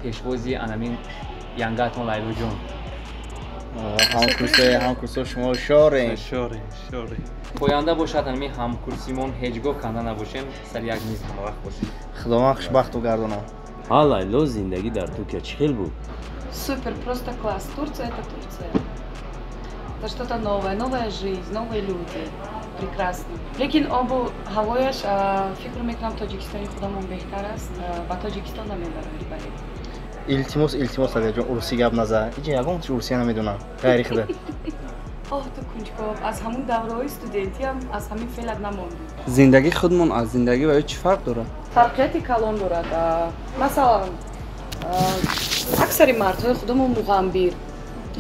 Пешвози анамин янгатон Лайлоҷон. Ҳамкурсо шумо шорем. Шорем, шорем. Поянда бошад анами ҳамкурсимон ҳеҷ гоҳ канда набошем, сари як миз ҳамавақт бошем. Худованд хушбахту гардонад. Ҳа, Лайло, зиндагӣ дар Туркия чӣ хел буд? Супер, просто класс. Турция это Турция. Это что-то новое, новая жизнь, новые люди. Прекрасно. Лекин обу ҳавояш, фикр мекунам, Тоҷикистони худамон беҳтар аст. Ба Тоҷикистон намебарам, бале. Илтимос, илтимос, Сафияҷон, урусӣ гап наза. Иҷа ягон чи урусия намедонам ғайри худа. Оҳ, ту кунҷков, аз ҳамун давраҳои студентиам аз ҳамин феълат намондӣ. Зиндагии худмон аз зиндагӣ ва ё чӣ фарқ дорад? Фарқияти калон дорад. Масалан, аксари мардҳои худамон муғамбир,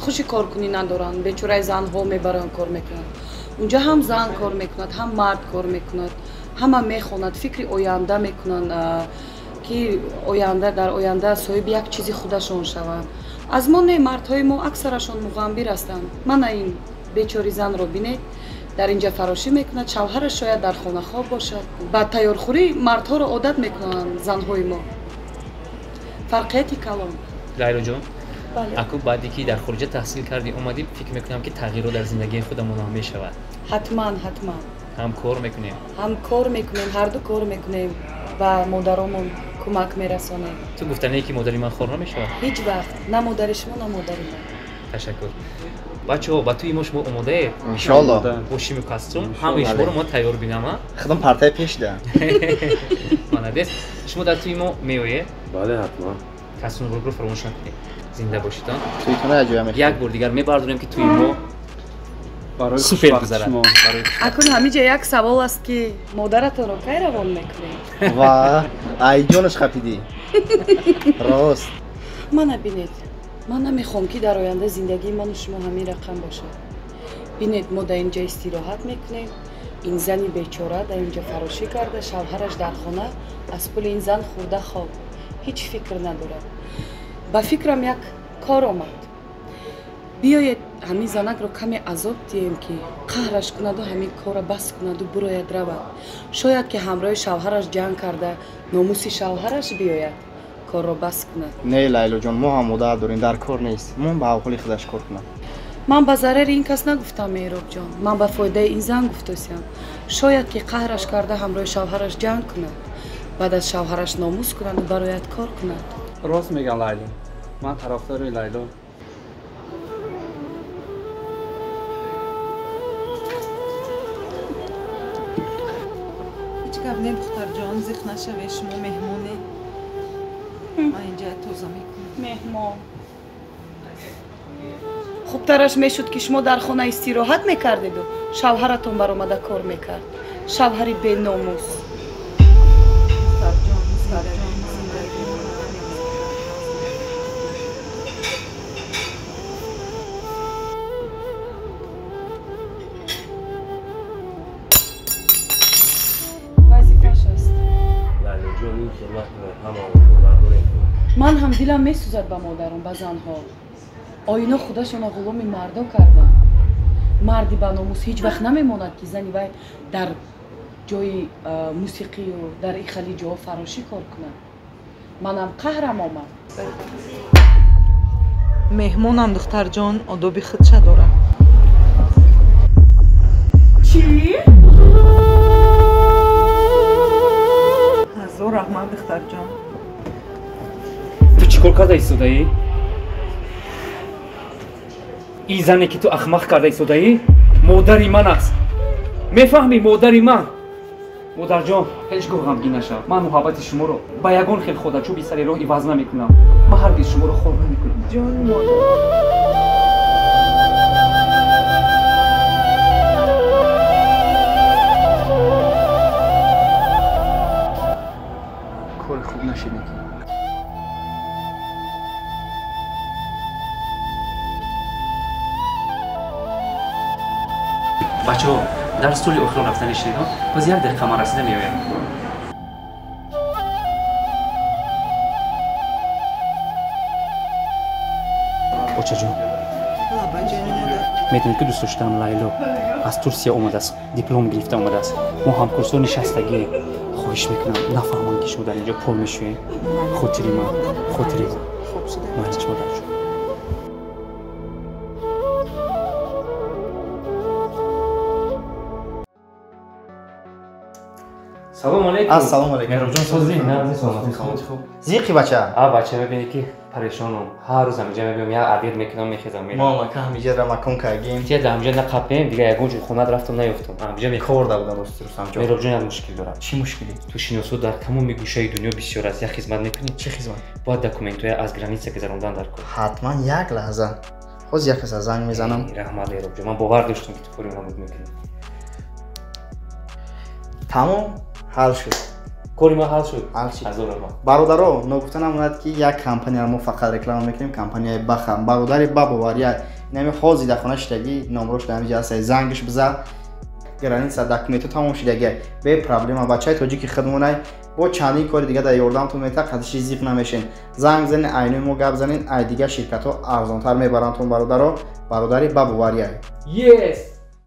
хуши коркунӣ надоранд, бечораи занҳо мебаранд, кор мекунанд. Унҷа ҳам зан кор мекунад, ҳам мард кор мекунад, ҳама мехонад, фикри оянда мекунанд, ки оянда дар оянда соҳиби як чизи худашон шаванд. Аз мо не, мардҳои мо аксарашон муғамбир ҳастанд. Мана ин бечори занро бинед, дар инҷа фарошӣ мекунад, шавҳараш шояд дар хона хоб бошад. Ба тайёрхӯрӣ мардҳоро одат мекунанд занҳои мо. Фарқияти калон. Лайлоҷон, аку баъде ки дар хориҷа таҳсил кардӣ омадӣ, фикр мекунам ки тағйирот дар зиндагии худамон ҳам мешавад. Ҳатман, ҳатман. Ҳам кор мекунем. Ҳам кор мекунем, ҳарду кор мекунем, ба модаромон кӯмак мерасонем. Ту гуфтанее ки модари ман хор намешавад? Ҳеҷ вақт. На модари шумо, на модари ман. Ташаккур. Бачаҳо, ба тӯи мо шумо омодаед? Иншоалло. Бо шиму костюм ҳамаи шуморо мо тайёр бинам, а? Худам партаи пеш да. Молодец. Шумо дар тӯи мо меоед? Бале, ҳатман. Костюмро фаромӯш накунед. Зинда бошед. Тӯйтона аҷоя мехоҳем. Як бор дигар мебардорем ки тӯи мо супер гузарад. Акун ҳамиҷа як савол аст, ки модаратонро кай равон мекунед? Ва айҷонаш хапидӣ. Рост. Мана бинед, ман намехоҳам, ки дар оянда зиндагии ману шумо ҳамин рақам бошад. Бинед, мо дар инҷа истироҳат мекунем, ин зани бечора дар инҷа фарошӣ карда, шавҳараш дар хона аз пули ин зан хӯрда хоб, ҳеҷ фикр надорад. Ба фикрам як кор омад. Биёед ҳамин занакро каме азоб диҳем, ки қаҳраш кунаду ҳамин корро бас кунаду бурояд равад. Шояд ки ҳамроҳи шавҳараш ҷанг карда номуси шавҳараш биёяд, корро бас кунад. Не, Лайлоҷон, мо ҳам модар дорем, дар кор нест. Мо ба ҳавқули худаш кор кунад. Ман ба зарари ин кас нагуфтам, Меҳробҷон, ман ба фоидаи ин зан гуфтосям. Шояд ки қаҳраш карда ҳамроҳи шавҳараш ҷанг кунад, баъд аз шавҳараш номус кунаду барояд кор кунад. Рост мегӯям, Лайло, ман тарафдори Лайло. Ҳеҷ гап не, духтарҷон, зиқ нашаве, шумо меҳмоне. Ман инҷа тоза мекунам. Меҳмон. Хубтараш мешуд, ки шумо дар хона истироҳат мекардеду шавҳаратон баромада кор мекард. Шавҳари беномус. Духтарҷон, духтарҷон, зиндагӣ. Вазифаш аст. Лайлоҷон, ин хел накунед, ҳамаон модар дорем. Ман ҳам дилам месӯзад ба модарон, ба занҳо. Оино худашонро ғуломи мардо карданд. Марди ба номус ҳеҷ вақт намемонад, ки зани вай дар ҷои мусиқию дар ин хали ҷоҳо фарошӣ кор кунад. Манам қаҳрам омад. Меҳмонам, духтарҷон, одоби худша дорад. Чӣ? Ҳазор раҳмат, духтарҷон. Ту чӣ кор карда истодаӣ? Ин зане ки ту ахмақ карда истодаӣ, модари ман аст. Мефаҳмӣ, модари ман? Модарҷон, ҳеҷ гоҳ ғамгин нашав. Ман муҳаббати шуморо ба ягон хел ходачӯби сари роҳ иваз намекунам. Ман ҳаргиз шуморо хор намекунам. Ҷони модар. Кори хуб нашидем. Бачаҳо, дар стули охирон рафта нишинед, боз як дақиқа ман расида меоям. Очаҷон, медонед ки дӯст доштаам Лайло аз Турсия омадааст, диплом гирифта омадааст. Мо ҳамкурсо нишастагием. Хоҳиш мекунам, нафаҳманд, ки шумо дар инҷо пол мешӯед. Хотири ман, хотири ман. Хуб шуда. Майлаш, модарҷон. Салому алейкум. Ассалому алейкум. Меҳробҷон, созӣ? Нағзи, саломатӣ, хуб? Зиқи, бача? А, бача, мебинӣ, ки парешонам. Ҳар рӯз ҳамиҷа мебиём, як обед мекунам, мехезам, мерам. Мо мака ҳамиҷа макон кардем. Тия дар ҳамиҷа нақапем, дигар ягон ҷой хонат рафтам, наёфтам. Ҳамиҷа кор да будам, рости рустамҷон. Меҳробҷон, як мушкил дорам. Чӣ мушкилӣ? Ту шиносо дар тамоми гӯшаи дунё бисёр аст, як хизмат мекунӣ? Чӣ хизмат? Бояд документҳоя аз граница гузарондан дар кор. Ҳатман, як лаҳза, ҳозир як каса занг мезанам. Раҳмат, Меҳробҷон, ман бовар доштам, ки ту кори ман буд мекунӣ. Тамом, ҳал шуд. Кори ман ҳал шуд? Ҳал шуд. Ҳазор раҳмат. Бародаро, ногуфта намонад, ки як компанияро мо фақат реклама мекунем, компанияи Бахам, бародари ба бовария. Инами ҳозир дар хона шидагӣ, номрош дар ҳамиҷа ҳаст, зангш биза. Граница документҳо тамом шидагӣ, бе проблема. Бачаи тоҷики худмонай, бо чандин кори дига дар ёрдамтон мета, қадиши зиқ намешен. Занг занен, айнои мо гап занен, ай дигар ширкатҳо арзонтар мебарандтон. Бародаро, бародари ба бовария. Yes.